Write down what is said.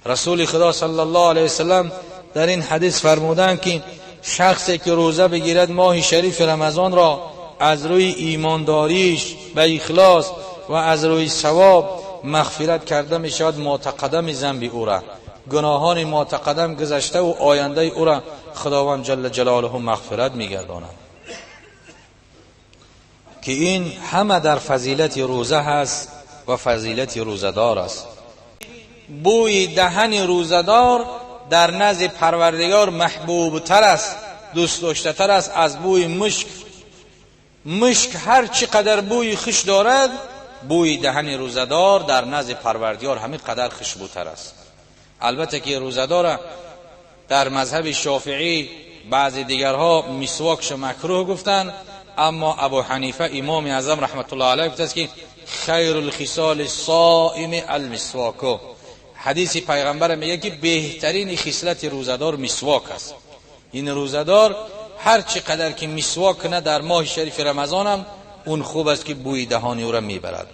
Расули Худо саллаллоҳу алайҳи васаллам дар ин ҳадис фармуданд, ки шахсе ки рӯза бигирад моҳи шарифи Рамазонро аз рӯи имондориш ба ихлос ва аз рӯи савоб, мағфират карда мешавад мотақаддами занби ӯра, гуноҳони мотақаддам, гузашта ва ояндаи ӯра Худованд ҷалла ҷалолаҳу мағфират мегардонад, ки ин ҳама дар фазилати рӯза ҳаст ва фазилати рӯзадор аст. Бӯи даҳани рӯзадор дар назди Парвардигор маҳбубтар аст, дӯстдоштатар аст аз бӯи мушк. Мушк ҳар чӣ қадар бӯи хуш дорад, бӯи даҳани рӯзадор дар назди Парвардигор ҳамин қадар хушбӯтар аст. Албатта ки рӯзадора дар мазҳаби Шофиӣ, баъзе дигарҳо мисвокша макрӯҳ гуфтанд, аммо Абу Ҳанифа, имоми аъзам раҳматуллоҳ алайҳ, гуфтааст, ки хайрул хисоли соими алмисвоку. Ҳадиси пайғамбар мегӯяд, ки беҳтарини хислати рӯзадор мисвок аст. Ин рӯзадор ҳар чӣ қадар ки мисвок кунад дар моҳи шарифи Рамазонам, он хуб аст, ки бӯи даҳони ӯро мебарад.